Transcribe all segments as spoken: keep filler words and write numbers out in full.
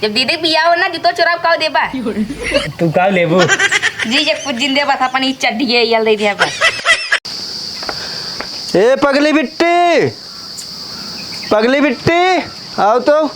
जब दीदी बियाह हो ना, जूतो चोराव काव देबा? तू काव लेबू? जी, जे कुछ जिंदे बस अपन ई चड्ढिए यल दे दिया बस। ए पगली बिट्टी, पगली बिट्टी, आओ तो।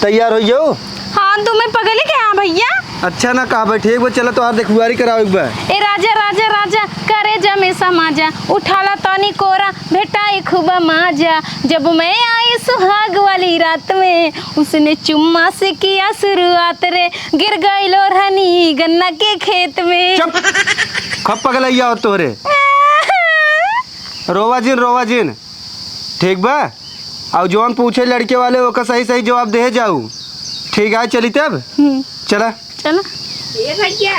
तैयार हो जाओ। हाँ, तुम्हें पगली के यहाँ भैया। अच्छा ना कहा भाई, ठीक बा, चला तोहार देखुआरी कराओ एक बार। ए राजा, राजा, राजा, करे जमे समाजा, उठाला तनी कोरा, भेटाई खूब माजा। जब मैं आई सुहाग वाली रात में, उसने चुम्मा से किया शुरुआत रे, गिर गई लोरहनी गन्ना के खेत में। चुप! खप पगलैया हो तोहरे। रोवा जिन, रोवा जिन। ठीक बा? अउ जौन पूछे लड़के वाले, ओकर सही सही जवाब देहे जाऊ। ठीक है, चली तब? हम्म। चला। चला। ए भैया,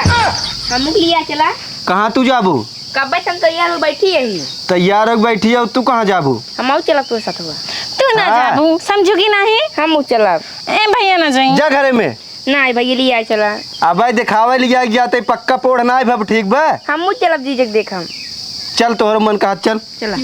हमू के लिया चला। कहाँ तू जाबू? कब्बे से हम तैयार हो बैठी यही। तैयार हो बैठी है, तू कहाँ जाबू? हम आऊ चला तोर साथ हुआ। तू ना हाँ। जाबू, समझू कि नहीं? हमू चलब। ए भैया ना जाई। जा घरे में। नहीं भैया, लिया चला। अबे देखावे लिया के जाते, पक्का पोढ़ ना भब, ठीक बा? हमू चलब जीजक देख हम। चल तोहर मन का हाथ चल। चला।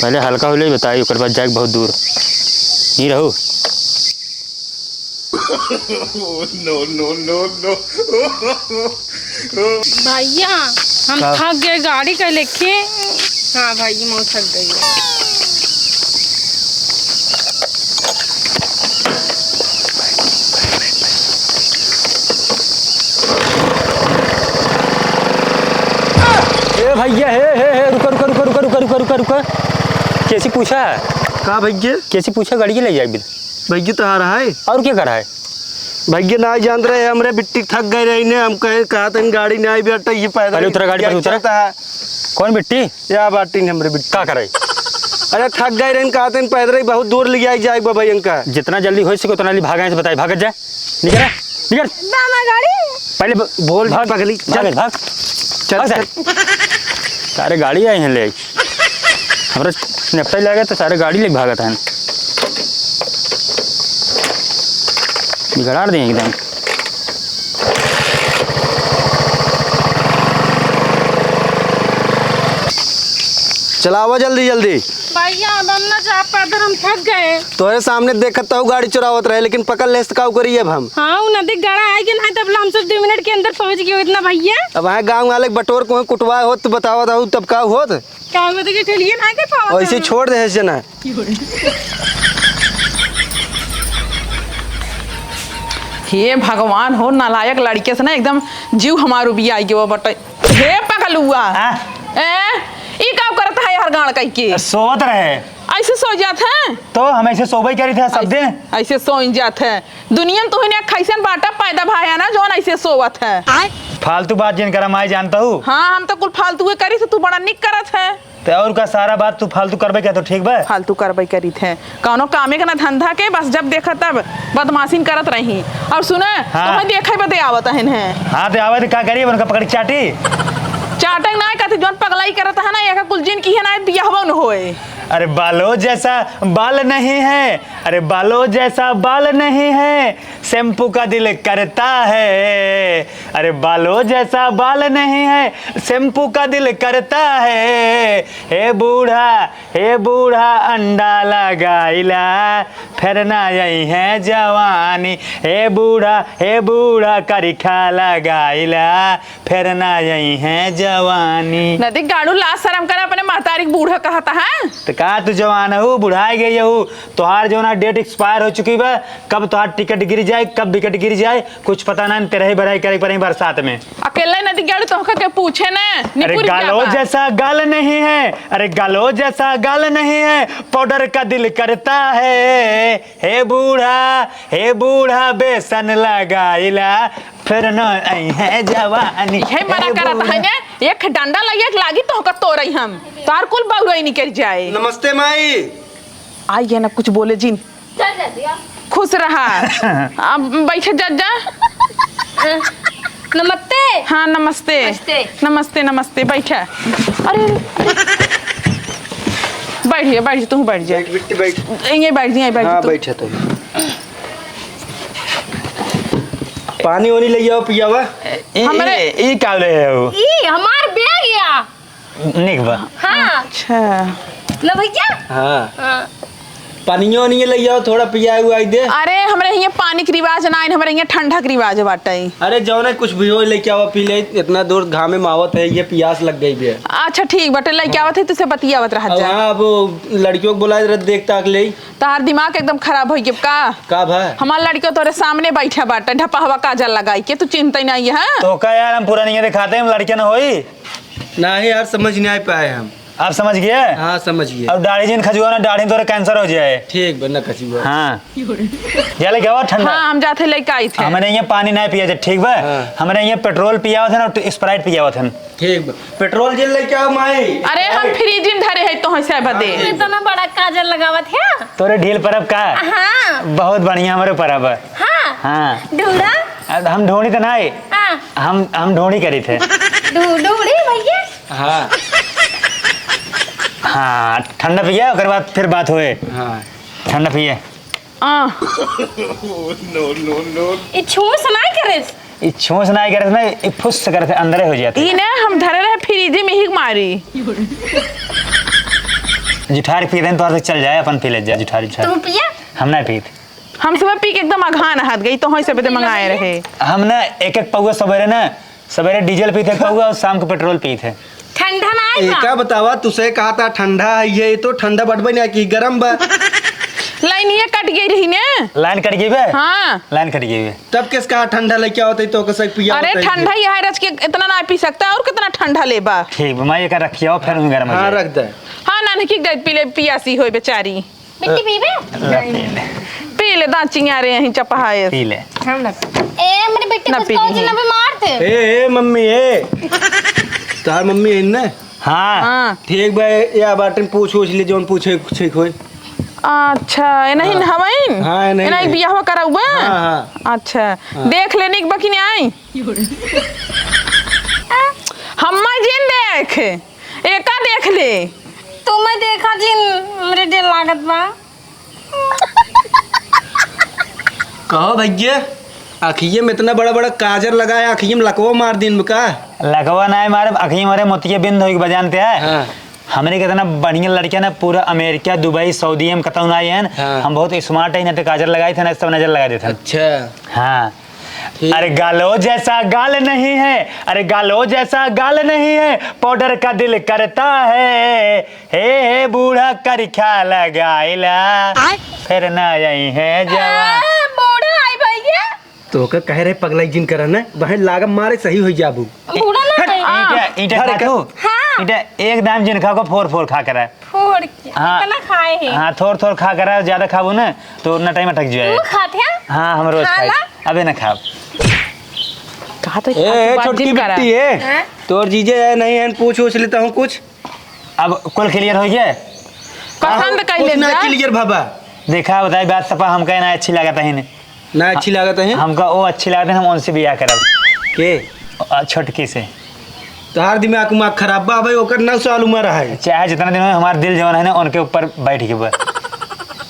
पहले हल्का हो ले बताई, ओकर बाद जाके बहुत दूर। नहीं रहू। No, no, no, no। भैया, हम का? थक गए गाड़ी का लेके। हाँ भाई, मैं थक गई। ए भैया, हे, हे, हे, रुका, रुका, रुका। कैसी पूछा? का भैया? कैसी पूछा गाड़ी के ले जाए बिल? भैया तो आ रहा है। और क्या कर रहा है? भैया ना जानत रहे, हमरे बिट्टी थक गए रही ने, हम कहे, कहा तन गाड़ी ना आई बेटा, ये पैदल पहले उतरा गाड़ी पर, उतरा। चलता है। कौन बिट्टी? या बाटी ने हमरे बिट्टी। का करे? अरे थक गए रहे, कहा तन पैदल ही बहुत दूर ले आई जाए बाबा इनका। जितना जल्दी हो सके उतना जल्दी भागा, से बताई, भागत जाए। निकल, निकल। दामा गाड़ी। पहले ब-, बोल भाग, पगली, चल। भाग, भाग। चल, भाग, चल। सारे गाड़ी आई हैं ले। हमरा नेपटाई लागे तो सारे गाड़ी लेके भागत हैं। बिगड़ार दें एकदम। चलावा जल्दी जल्दी। भैया, अब हम ना जा पाते, हम थक गए। तोहरे सामने देखत तहु गाड़ी चुरावत रहे, लेकिन पकड़ लेस त का करी अब हम? हाँ, उ नदी गड़ा आए कि नहीं, तब ला हम सब दो मिनट के अंदर पहुँच गए इतना भैया। अब वहाँ गाँव वाले के बटोर को कुटवा होत, तू बतावत हूँ, तब का होत? का होत कि ठेलिए ना के पावत ऐसे हम। छोड़ दे है जना। हे भगवान हो, नालायक लड़के से ना एकदम जीव हमार उबिया आई गयो बटे। हे पगलुआ। हाँ? ए, ई का करत है हर गाड़ कई के? सोवत रहे। ऐसे सो जात है? तो हम ऐसे सोबे करी थे सब दिन। ऐसे सोई जात है। दुनिया में तुहिन एक खैसन बाटा पैदा भाया ना, जौन ऐसे सोवत है। फालतू बात जिन करा माई जानता हूँ। हाँ, हम तो कुल फालतू के करी थे, तू बड़ा निक करत है। ते और का सारा बात तू फालतू करबे क्या तो ठीक बा? फालतू करबे करी थे। कौनो कामे के ना धंधा के, बस जब देखा तब बदमाशिन करत रही। और सुने, हाँ। तुम्हें देखे बदे आवत हन हैं। हाँ, तो आवत का करी, उनका पकड़ के चाटी। चाटे ना कहते, जौन पगलाई करत है ना, एक कुल जिन की है ना, बियाहवा न होए। अरे बालों जैसा बाल नहीं है, अरे बालों जैसा बाल नहीं है, शैम्पू का दिल करता है। अरे बालों जैसा बाल नहीं है, शैम्पू का दिल करता है। हे बूढ़ा, हे बूढ़ा अंडा लगाइला, फेर ना आई है जवानी। हे बूढ़ा, हे बूढ़ा करिखा लगाइला, फेर ना आई है जवानी। नदी गाड़ू, लाज शरम कर, अपने महतारी के बूढ़ा कहता है। तो का तू जवान हो, बुढ़ाई गई हो, तोहार जौना डेट एक्सपायर हो चुकी बा, कब तोहार टिकट गिर जाए, कब विकेट गिर जाए, कुछ पता ना, तेरही बरही करे पड़े बरसात में। अकेले नदी गाड़ू तोहका के पूछे ने, अरे निपुर गालो जाबा। जैसा गाल नहीं है, अरे गालो जैसा गाल नहीं है, पाउडर का दिल करता है। हे बूढ़ा, हे बूढ़ा बेसन लगाइला, फिर न आई है जवानी। हे मना हे करत बूढ़ा। है ने, एक डंडा लइया के लागी तोहका तोरई हम, तार कुल बउरई निकल जाए। नमस्ते माई। आई है ना कुछ बोले जिन। चल जा दिया। खुश रहा। अब बैठे जज्जा। नमस्ते। हाँ, नमस्ते। नमस्ते। नमस्ते, नमस्ते, बैठा। अरे, बैठ जा, बैठ जा, तू बैठ जा। बैठ, बिट्टी, बैठ। यहीं बैठ जा, यहीं बैठ जा हाँ, तू। बैठा तो। पानी वानी ले आओ, पियावा। ए, हमरे ए, ए, का ले है वो? ई हमार बैग या। निक बा। हाँ। अच्छा। लो भैया। हाँ। हाँ। पानियो नहीं ले जाओ, थोड़ा पियाई उआई दे। अरे, हमरे हियाँ पानी के रिवाज ना आइन, हमरे हियाँ ठंडा के रिवाज बाटे। अरे, जौने कुछ भी हो, लेके आवा, पी ले। इतना दूर घामे में आवत है, ये पियास लग गई बे। अच्छा, ठीक बाटे, लेके आवत है, तुसे बतियावत रह अब जा। हाँ, अब लड़कियों को बुलाए, जरा देख ताक ले। तोहार दिमाग एकदम खराब होइ गया का? का भा? हमार लड़कियों तोरे सामने बैठा बाटे, ढपहवा काजल लगाई के, तू चिंता ही नहीं है। तो का यार, हम पुरानिया दिखाते हैं, हम लड़कियां ना होई। नहीं यार, समझ नहीं आ पाए हम। आप समझ गए? हाँ, समझ गए। अब दाढ़ी जिन खजुआ ना, दाढ़ी में तोरे कैंसर हो जाए। ठीक बा, ना खजुआ। हाँ। या लेके आवा ठंडा। हाँ, हम जाते लेके आई थे। हमरे यहाँ पानी ना पिया जाए, ठीक बा? हाँ। हमरे यहाँ पेट्रोल पियावत है ना, स्प्राइट पियावत है। ठीक बा। पेट्रोल जिन लेके आओ माई। अरे, हम फ्रिज में धरे है तो है बदे। इतना बड़ा काजल लगावत है। तोरे ढील परब का? हाँ। बहुत बढ़िया हमरे परब है। हाँ। हाँ। ढूंढा? अब हम ढूंढी तो ना है। हाँ। हम, हम ढूंढी करी थे। ढू-, ढूंढी भैया। हाँ। हाँ, ठंडा पिया, ओकर बाद फिर बात होए। हाँ। ठंडा पिए। आ। ई छूस नाई करे। ई छूस नाई करे ना, ई फुस करे, अंदरे हो जाते। ई ना हम धरे रहे फ्रिज में ही मारी। जुठार पी रहे हैं, तोहर से चल जाए, अपन पी ले जा, जुठार, जुठार। तू पिया? हम ना पीत। हम सुबह पी के एकदम अघान हाथ गई, तो होई से बदे मंगाए रहे। हम ना एक एक पौवा सवेरे ना सवेरे डीजल पीते पौवा और शाम को पेट्रोल पीते। ठंडा ना आई बा। एका बतावा, तुसे कहा था ठंडा है, ये तो ठंडा बटबे ना की गरम बा। लाइन ये कट गई रही ने। लाइन कट गई बे? हाँ। लाइन कट गई बे। तब किस कहा ठंडा लेके आवत है तो कसे पिया अरे होता है ठंडा ये? यह है रच के इतना ना पी सकता, और कितना ठंडा लेबा? ठीक बा, मैं एका रखिया, फिर हम गरम हो हाँ, जाए। रख दे। हाँ, नानकी के दे पी ले, पियासी होई बेचारी। बिट्टी पीबे? ला पी ले। पी ले, दांत चिंगारे यहीं चपहाए। पी ले। हम ना पी। ए, मेरे बेटे ना कुछ पी कहो नहीं। ना बीमार थे। ए, ए, मम्मी, ए। तार मम्मी है ना? हाँ। हाँ। ठीक बा, या बाटन पूछ, पूछ ले, जौन पूछे, पूछे कोई। अच्छा, ए नहीं हाँ। हवाइन? हाँ, ए नहीं, ए नहीं नहीं। बियाह करा हुआ? हाँ, हाँ। अच्छा। हाँ। देख लेने की बकिन आई? हम्मा जिन देख। एका देख ले। तुम्हें देखा जिन, हमरे डर लागत बा। कहो भैया, अखिये में इतना बड़ा बड़ा काजर लगाया, अखिये में लकवा मार दिन में का? लकवा ना है मारे, अखिये मारे मोतिये बिंद होई के बजानते हैं। हाँ। हमरे कितना बढ़िया लड़कियां ना, पूरा अमेरिका, दुबई, सऊदी में कतौ ना आए हैं। हाँ। हम बहुत स्मार्ट है, ना तो काजर लगाए थे, ना सब नजर लगा देते हैं। अच्छा। हाँ। ठीक। अरे गालो जैसा गाल नहीं है, अरे गालो जैसा गाल नहीं है, पाउडर का दिल करता है। हे, हे बूढ़ा करिखा लगाइला, आय। फिर ना आई है जवा। आ, बूढ़ा आई भैया। तो का कह रहे पगलाई जिन करा ना, बहन लागा मारे सही हो जाबू। बूढ़ा ना हट। है। ईटा, ईटा धर खा के। तू? हाँ। ईटा एक दाम जिन खा को फोर फोर खा करा। फोड़ के हाँ। इतना खाए है। हाँ, थोर थोर खा करा, ज्यादा खाबू ना तो नटाई में अटक जाए। तू खात है? हाँ, हम रोज खा खाई। ला। अबे ना खाब। कहा तो ए, ए, बात छोटकी जिन करा। बिट्टी है। हाँ? तोर जीजे है नहीं है, पूछ उछ लेता हूँ कुछ। अब कुल क्लियर हो गया? पसंद हाँ, कर कुछ ले ना जा। क्लियर बाबा। देखा बताई बात सपा हमका ना अच्छी लागत है ने। ना अच्छी लागत है? हमका वो अच्छी लागत है, हम उनसे बियाह करब। के? अ, छोटकी से। तोहार दिमाग उमाग खराब बा भाई, ओकर नौ साल उम्र है। चाहे जितना दिन हो, हमार दिल जवन है ना, उनके ऊपर बैठ के बा।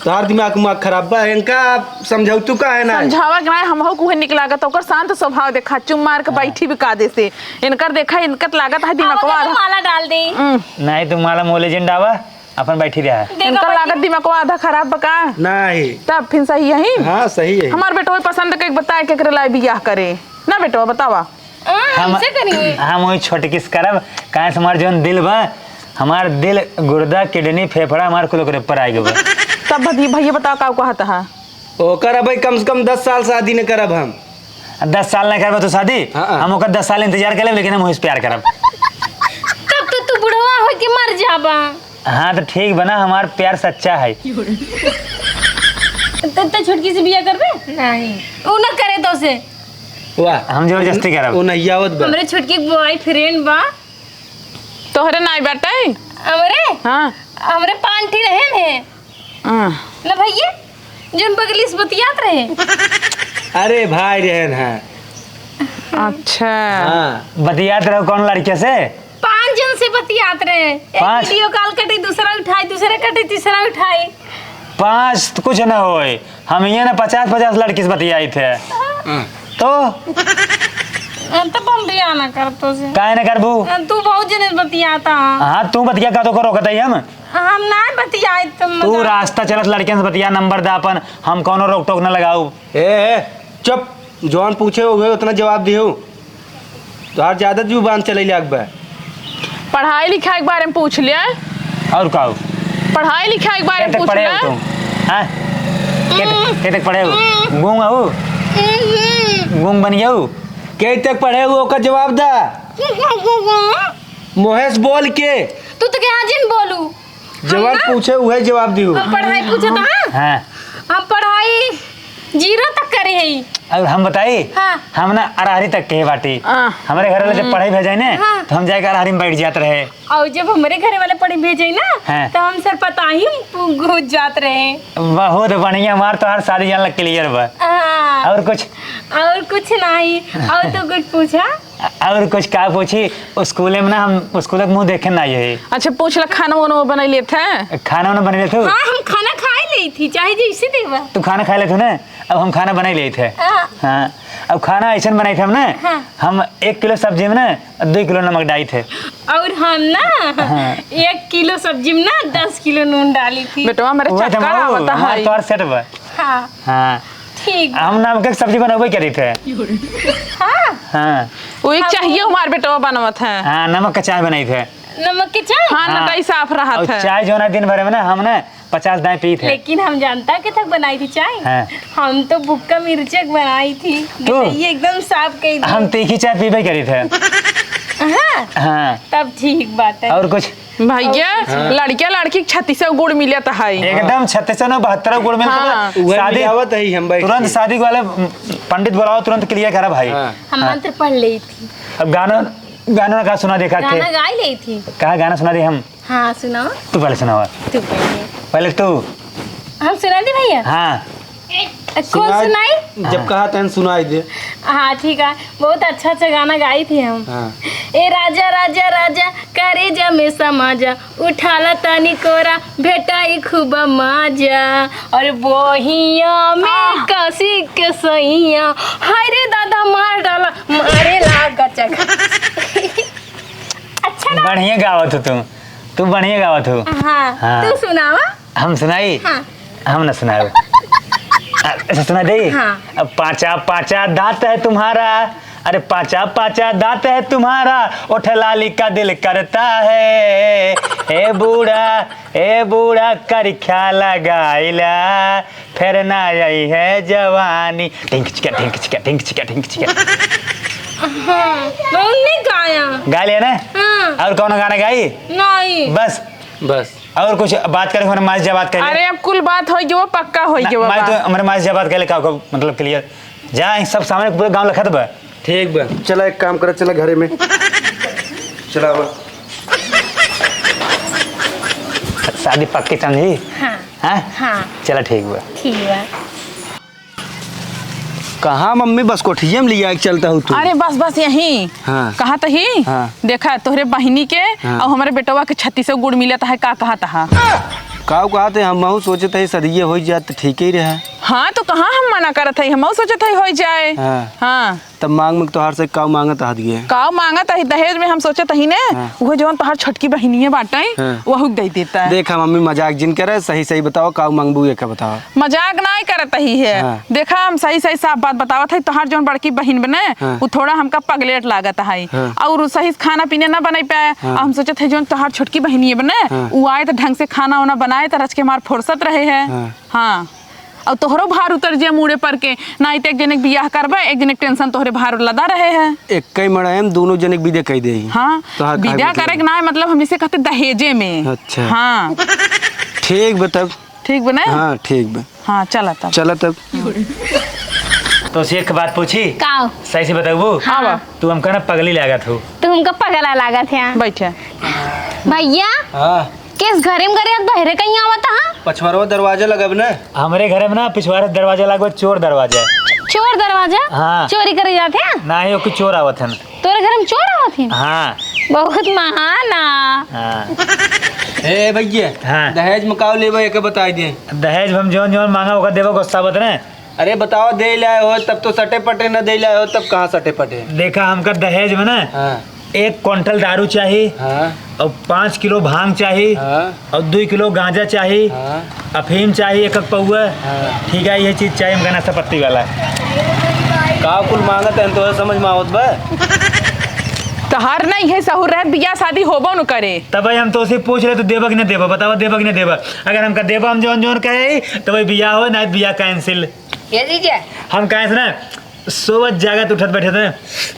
तोहार दिमाग उमाग खराब बा, इनका समझौतू का है ना? समझावा के ना, हमहू कुहे निक लागत, ओकर शांत स्वभाव देखा, चुप मार के हाँ। बैठी भी का दे से। इनकर देखा, इनकर लागत है दिमागवा आवा, आधा माला डाल दे। हम्म। नहीं, तू माला मोले जिन डावा। अपन बैठी रहा। देखो इनका बैठी। लागत दिमागवा आधा खराब बा का? नहीं। तब फिर सही यही? हाँ, सही है। हमार बेटवा पसंद के बताए केकरे लाए बियाह करे। ना बेटवा बतावा। हाँ, हम, हमसे करिए। हम वही छोटकी से करब, काहे से हमार जौन दिल बा, हमार दिल, गुर्दा, किडनी, फेफड़ा हमार कुल ओकरे ऊपर आइ गवा। तब भदी-, भैया बताओ का कहत हा? ओकर अबे कम से कम दस साल शादी न करब हम। दस साल न करब तू शादी? हाँ, हाँ। हम ओकर दस साल इंतजार कर लेब, लेकिन हम वही से प्यार करब। तब तो तू बुढ़वा होके मर जाबा। हाँ, तो ठीक बा ना, हमार प्यार सच्चा है। तो, तो छोटकी से बियाह करबे? नहीं। उ ना करे तो से। वाह। हम जबरदस्ती करब। उ नहीं आवत बा। हमरे छोटकी बॉयफ्रेंड बा। तोहरे नाई बाटे? हमरे? हाँ। हमरे पांठी रहे ने। हाँ। ना भैया, जोन बगली से बतियात रहे। अरे भाई रहन है। अच्छा। हाँ। बतियात रहो कौन लड़के से? पांच जन से बतियात रहे। एक पांच? वीडियो कॉल कटे, दूसरा उठाई, दूसरा कटे, तीसरा उठाई। पांच तो कुछ ना होए, हम ये ना पचास पचास लड़की से बतियाई थे। हाँ। तो तब हम बियाह ना करब तोसे। काहे ना करबू? तू बहुत जने से बतियाता। हाँ, तू बतिया का तो करो, कहते हम। हम ना बतियाई तुम तू। रास्ता चलत लड़कियन से बतिया, नंबर दा अपन, हम कौनो रोक टोक ना लगाऊ। ए, ए, चुप। जौन पूछे उहे उतना जवाब दिहू। तोहार ज्यादा जुबान चले लाग बा। पढ़ाई लिखाई के बारे में पूछ ले। और का हो? पढ़ाई लिखाई के बारे में पूछ ले। तुम? हाँ? के तक, के तक पढ़े हो? गूंग हो? गूंग बन गया हो? के तक पढ़े हो, ओकर जवाब दा। मोहेश बोल के। तू तो क्या जिन बोलू? जवाब पूछे, उहे जवाब दियो। हम पढ़ाई पूछे तो, हाँ? हाँ। हम पढ़ाई जीरो तक करे हई। और हम बताई? हाँ। हम ना अरहरी तक के बाटी। हाँ। हमरे घर वाले जब पढ़ाई भेजाई ने, हाँ। तो हम जाके अरहरी में बैठ जात रहे। और जब हमरे घर वाले पढ़ाई भेजाई ना, हाँ। तो हम सर पता ही घुस जात रहे। बहुत बढ़िया, हमार तो हर शादी जान लग clear बा। हाँ। और कुछ? और कुछ नहीं। और तो कुछ पूछा? और कुछ का पूछी? स्कूले में ना हम स्कूल के मुंह देखे ना आए। अच्छा, पूछ ला, खाना वाना बना लेत है? खाना वाना बना लेत हो? हाँ, हम खाना खाए लेत ही, चाहे जैसे देवा। तू खाना खाए लेत हो ना, अब हम खाना बना लेत है। हाँ। हाँ, अब खाना ऐसन बनाई थे हम ना, हाँ। हम एक किलो सब्जी में ना दो किलो नमक डाली थे। और हम ना हाँ। एक किलो सब्जी में ना दस किलो नून डाली थी। बेटवा, मेरे वही तो चक्कर आवता है। तोर सेट बा। हाँ। हाँ। ठीक बा। हम नमक के सब्जी बनबे करी थे। हाँ। हाँ। वही हाँ, चाहिए वो हमार बेटवा बनवत है। हाँ, नमक का चाय बनाई थे। नमक के चाय? हाँ, हाँ। नटई साफ रहत और है। चाय जो ना दिन भर में ना हम ना पचास दाई पी थे। लेकिन हम जानता के तक बनाई थी चाय। हाँ। हम तो भुक्का मिर्चक बनाई थी। तू? ये एकदम साफ कही थी। हम तीखी चाय पीबे करी थे। हाँ। हाँ। तब ठीक बात है। और कुछ? भैया, हाँ। लड़किया लड़की के छत्तीसौ गुण मिलत है। एकदम छत्तीसौ ना, बहत्तरौ गुण मिलत है। हाँ। उहे शादी मिलावत है हम बैठ तुरंत के। शादी वाले पंडित बुलाओ, तुरंत clear करा भाई। हाँ। हम हाँ। मंत्र पढ़ ले थी। अब गाना, गाना का सुना देखा थे। गाना गाई ले थी। कहा गाना सुना दे हम। हाँ, सुनाओ। तू पहले सुनाओ। तू पहले। पहले तू। हम सुना दे भैया। हाँ। अ, कौन सुनाई? सुनाई? जब हाँ। कहा तहन सुनाई दे। हाँ, ठीक है। बहुत अच्छा अच्छा गाना गाई थी हम। हाँ। ए राजा, राजा, राजा, करेजा में समा जा, उठाला तनी कोरा, भेटाई खूब माजा, और बोहिया में आह। कसी के सैया, हाय रे दादा, मार डाला, मारे लागा चक। अच्छा ना? बढ़िया गावत हो तू, तू बढ़िया गावत हो। हाँ, हाँ। तू सुनावा। हम सुनाई? हाँ। हम ना सुनाओ। अ, ऐसा सुना दे? हाँ। अब पाँचा पाँचा दाँत है तुम्हारा, अरे पाँचा पाँचा दाँत है तुम्हारा, ओठ लाली का दिल करता है। ए बूढ़ा, ए बूढ़ा, करिखा लगाइला, फिर ना आई है जवानी। ढिंक चिका, ढिंक चिका, ढिंक चिका, ढिंक चिका। हाँ, बहुत नहीं गाया। गा लिया ना? हाँ। और कौन गाना गाई? नहीं। बस। बस। और कुछ बात करे, हमारे माँ से बात कर ले। अरे, अब कुल बात होई गयो, पक्का होई ना, गयो मैं बाबा। तो हमारे माँ से बात कर ले, का, का, मतलब, clear। जा, इन सब सामने पूरे गाँव लखत बा। ठीक बा। चला, एक काम कर, चला घरे में। चला बा। शादी पक्की समझी? हाँ। हाँ? हाँ। चला, ठीक बा। ठीक बा। कहाँ मम्मी, बस कोठिया में लिया के चलता हूँ तू? अरे बस, बस यहीं। हाँ। कहा तही? हाँ। देखा, तोहरे बहिनी के हाँ। और हमरे बेटवा के छत्तीसौ गुण मिलत है, का कहत हा? काऊ कहत है, हमहू सोचत है सदिये होइ जात त ठीक ही रहा। हाँ, तो कहाँ हम मना करत है, हमहू सोचत है होइ जाए। हाँ। हाँ। तब मांग में तोहार से काऊ मांगत हत गे? काऊ मांगत है दहेज में, हम सोचत ही ने, हाँ। उहे जौन तोहार छोटकी बहिनिये बाटे, हाँ। वहू के दे देता है। देखा मम्मी, मजाक जिन करे, सही सही बताओ, काऊ मांगबू, ये का बताओ। मजाक नाई करत ही है। हाँ। देखा, हम सही सही साफ बात बतावत है। तोहार जौन बड़की बहिन बने, हाँ। उ थोड़ा हमका पगलेट लागत है। हाँ। और उ सही से खाना पीने ना बनाई पाए। हाँ। और हम सोचत है जौन तोहार छोटकी बहिनिये बने, हाँ। उ आए तो ढंग से खाना वाना बनाए तो रच के हमार फुर्सत रहे है। हाँ। हाँ। और तोहरो भार उतर जे मूड़े पर के, नाई तो एक जने के बियाह करबे, एक जने के tension तोहरे भार लदा रहे है। एक कई मड़ाई हम दोनों जने के विदा कई देही। हाँ, तोहार खाए विदा पीते करे के ना है, मतलब हमनी से कहते दहेजे में। अच्छा। हाँ। ठीक बा तब। ठीक बा ना? हाँ, ठीक बा। हाँ, चला तब। चला तब। तो से एक बात पूछी? का? सही से बताबू? हाँ बा। तू हमका ना पगली लागत हो। तू हमका पगला लागत है। बैठे। भैया। हाँ। केस घरे में घरे बहरे कहीं आवत हा? पछवारवा दरवाजा लगब ना। हमरे घरे में ना पिछवारे दरवाजा लगब, चोर दरवाजा। चोर दरवाजा? हाँ। चोरी करे जात है? नाही, ओके चोर आवत हन। तोरे घर में चोर आवत है? हाँ। बहुत महान आ। हाँ। ए भैया, हाँ। दहेज में काव लेबे, एके बताई दे। दहेज में हम जौन जौन मांगा, ओकर देबे, गुस्सा मत ने। अरे बतावा, दे लाए हो तब तो सटे पटे, न दे लाए हो तब कहाँ सटे पटे? देखा, हमका दहेज में ना हाँ। एक क्विंटल दारू चाही, हाँ। और पाँच किलो भांग चाही, हाँ। और दुई किलो गांजा चाही, हाँ। अफीम चाही एक एक पौआ। हाँ। ठीक है, ये चीज चाही हमका, नशा पत्ती वाला। का कुल मांगत है, तोहरे समझ में आवत बा? तहार नहीं है सहूर रहे, बियाह शादी होबो न करे। तब भाई हम तोसे पूछ रहे, तू देबा कि न देबा? बतावा, देबा कि न देबा? अगर हमका देबा, हम जौन जौन कहे, तो भाई बियाह हो, ना बियाह कैंसिल। ये जीजा। हम कहे से ना, सोवत जागत उठत बैठत है।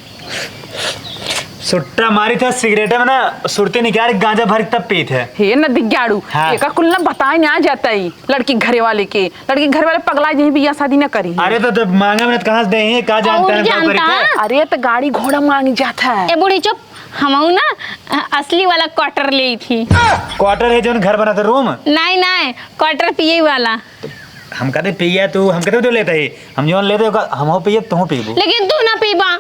सुट्टा मारी था सिगरेट में ना, सुरती निकाल गांजा भर तब पीत है। हे नदिग्याड़ू, हाँ। एका कुल ना बताए ना जाता ही लड़की घरे वाले के। लड़की घर वाले पगला यही बियाह शादी ना करी। अरे तो जब मांगे में तो कहाँ से देही, का जानता और है, का जानता करी है? अरे तो गाड़ी घोड़ा मांगी जाता है। ए बूढ़ी चुप, हमहू ना अ, असली वाला क्वार्टर ले थी। क्वार्टर है जौन घर बनत है, रूम? नहीं, नहीं, क्वार्टर पिए वाला। हम कहते पिया तू, हम कहते तो लेते ही, हम जौन लेते हो, हम हो पिए, तू पीबू। लेकिन तू ना पीबा,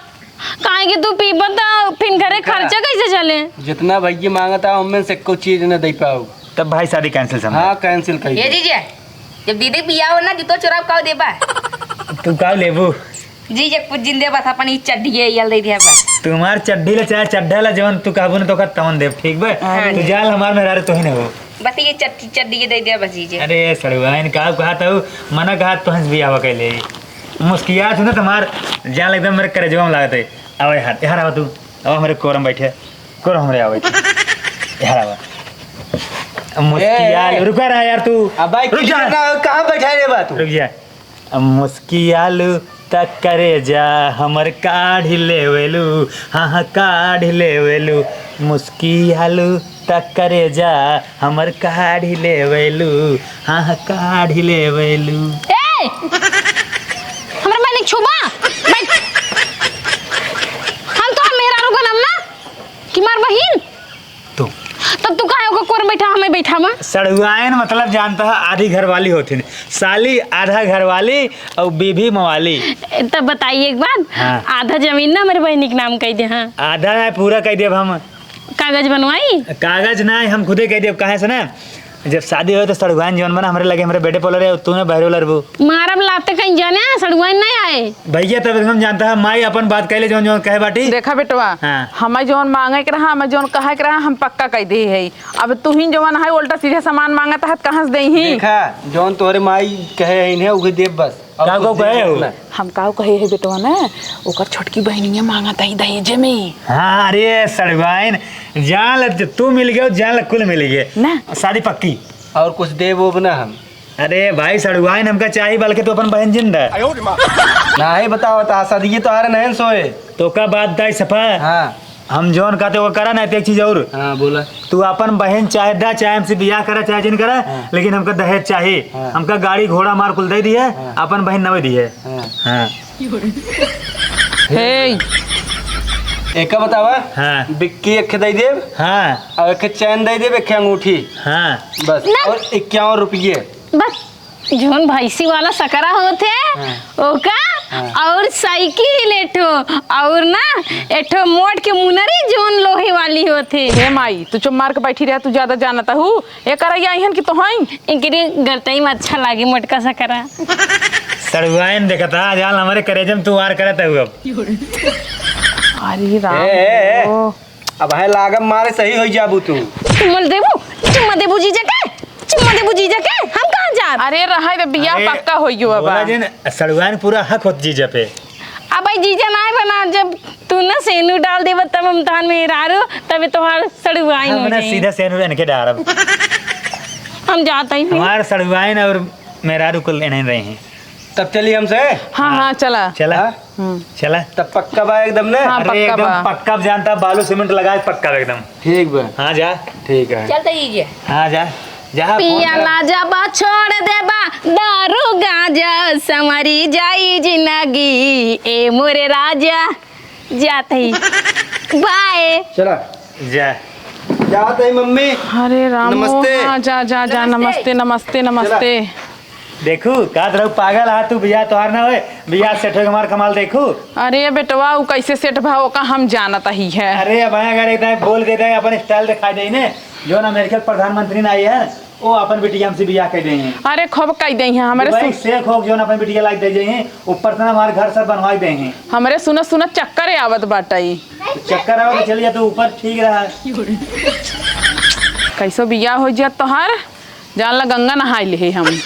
काहे कि तू पीबा तो फिर घरे का? खर्चा कैसे चले? जितना भैया मांगता है, उनमें से कुछ चीज ना दे पाऊ। तब भाई शादी कैंसिल समझ। हाँ, कैंसिल कर ये दे। जीजा, जब दीदी पिया हो ना, जूतो चोराब काव देबा? तू काव लेबू? जीजा, कुछ जिंदे बस अपन ई चड्ढिए यल दे दिया बस। तुम्हार चड्ढी ला चाहे चड्ढा ला, जवन तू कहबू ना तो ओकर तवन देब, ठीक बा? हाँ। तू जाल हमार मेहरारू तोही ना हो। बस ये चट-, चड्ढिए दे दिया बस जीजा। अरे सड़ुआइन, का कहत हऊ? मना कहत तोहन से बियाह कैले। मुस्कियात हो ना तुम्हार, जाल एकदम मेरे करेजवा में लागत है। आवा यार, यार आवा तू, आवा हमरे कोरम बैठे, कोरम हमरे आवा बैठे। यार आवा। मुस्कियात, ए, ए। रुका रहा यार तू। अब भाई, रुक जा। कितना, कहाँ बैठा रे बा तू? रुक जा। मुस्कियालू त करेजा हमर काढ़ी लेवेलू, हाँ, हाँ, काढ़ी लेवेलू। मुस्कियालू त करेजा हमर काढ़ी लेवेलू, हाँ, हाँ, काढ़ी लेवेलू। ए! हमरा बहिनी छुबा? बैठ। हम तोहर मेहरारू बनम ना? कि मार बहिन? तू। तब तू काहे ओकर कोर में बैठा, हमें बैठा बा? सड़ुआइन मतलब जानता है, आधी घरवाली होती है। साली आधा घरवाली और बीबी मवाली। ए, तब बताइए एक बात, हाँ। आधा जमीन ना हमारे बहिनी के नाम कह दे, हाँ। आधा ना, पूरा कह देब हम। कागज बनवाई? कागज ना, हम खुदे कह देब, काहे से ना, जब शादी होए तो सड़ुआइन जौन बना हमरे लगे, हमरे बेटे पलरे, तू ना बहरे लड़बू। मारब लाते कहीं जाने, सड़ुआइन नहीं आए। भैया, तब एकदम जानता है, माई अपन बात कहले, जौन, जौन कहे बाटी। देखा बेटवा, हाँ। हमें जौन मांगे के रहा, हमें जौन कहे के रहा, हम पक्का कह दे है। अब तू ही जौन है, उल्टा सीधा सामान मांगत है, कहाँ से देही? देखा, जौन तोहरे माई कहे है इन्हें, उहे देब बस। अब का कुछ का कहे देब हो? ना। हम का कहे है बेटवा ना, ओकर छोटकी बहनिया मांगत है दहेजे में। हाँ, अरे सड़ुआइन, जान ल तू मिल गयो, जान ल कुल मिल गए। ना। शादी पक्की। और कुछ देब ओब ना हम। अरे भाई, सड़ुआइन हमका चाही, बल्कि तू अपन बहन जिंदा। नाहीं बतावा, त आशा दिए तो आ रहे नहन सोए। तो का बात दाई सफा? हाँ। हम जौन कहते वो करा, नहीं तो एक चीज और। हाँ, बोला। तू अपन बहन चाहे दा, चाहे हमसे बियाह करा, चाहे जिन करा, हाँ। लेकिन हमका दहेज चाही। हाँ। हमका गाड़ी घोड़ा मार कुल दे दिए, हाँ। अपन बहन नवे दिए। हाँ। हाँ। हे। एका बतावा, हाँ। बिक्की एक दे देब, हाँ। और एक चैन दे देब, एक अंगूठी। हाँ। बस, ना। और इक्यावन रुपये। बस। जौन भैंसी वाला सकरा होत है, हाँ। ओका, हाँ। और साइकिल एठो, और ना, एठो मोट के मुनरी जौन लोहे वाली होत है। हे माई, तू चुप मार के बैठी रह, तू ज्यादा जानत हू। एकर या इहन की तोहई। एकरे गरतई में अच्छा लागे मोटका सकरा। सड़ुआइन देखत हा, जाल हमरे करेजम तू वार करत हऊ अब। अरे राम ए, ए, ए। हो। अब है लागम मारे सही होई जाबू तू। चुम्मा देबू, चुम्मा देबू जीजा के, चुम्मा देबू जीजा के, हम कहाँ जाब? अरे रहा दे, बियाह अरे, पक्का होई गयो अब। बोला जे न, सड़ुआइन पूरा हक होत जीजा पे। अब भाई जीजा नाय बना, जब तू ना सेनू डाल देबा तब हम तहार मेहरारू, तबे तोहार सड़ुआइन हम हो ना जाई। सीधा सेनू इनके डारब। हम जात ही फिर। हमार सड़ुआइन और मेहरारू कुल इन्हें रहे हैं। तब चली हमसे? हाँ, हाँ, चला। चला। हाँ? हम्म। चला। तब पक्का बा एकदम ने? हाँ, अरे, पक्का एकदम बा। पक्का जानता, बालू सीमेंट लगा के पक्का बा एकदम। ठीक बा। हाँ, जा। ठीक है। चलते ही जे। हाँ, जा। जा, फोन पिया कर। ना जाबा, छोड़ देबा दारू गांजा, संवरी जाई जिंदगी, ए मोरे राजा। जात ही। बाय। चला। जा। जात ही मम्मी। अरे राम, नमस्ते। हाँ, जा, जा, जा, नमस्ते। नमस्ते, नमस्ते, चला। नमस्ते। देखू, का तरह पागल हा तू, बियाह तोहार ना होए, बियाह सेट होए हमार कमाल देखू। अरे बेटवा, उ कैसे सेट भा, ओका हम जानत ही है। अरे अब अगर एक दाई बोल दे दे, अपन style दिखा दे ने, जो ना अमेरिका के प्रधानमंत्री ना आई है, ओ अपन बिटिया हमसे बियाह कर दे हैं। अरे खूब कह दे हैं, हमरे दुबई सुन- से खूब जौन अपन बिटिया लाइक दे जाए हैं, ऊपर से हमारे घर सर बनवाई दे हैं। हमरे सुनत सुनत चक्कर आवत बाटई। चक्कर आवत तो चलिए तो ऊपर ठीक रहा। कैसो बियाह हो जात तोहार, जान ला गंगा नहाई ले हम।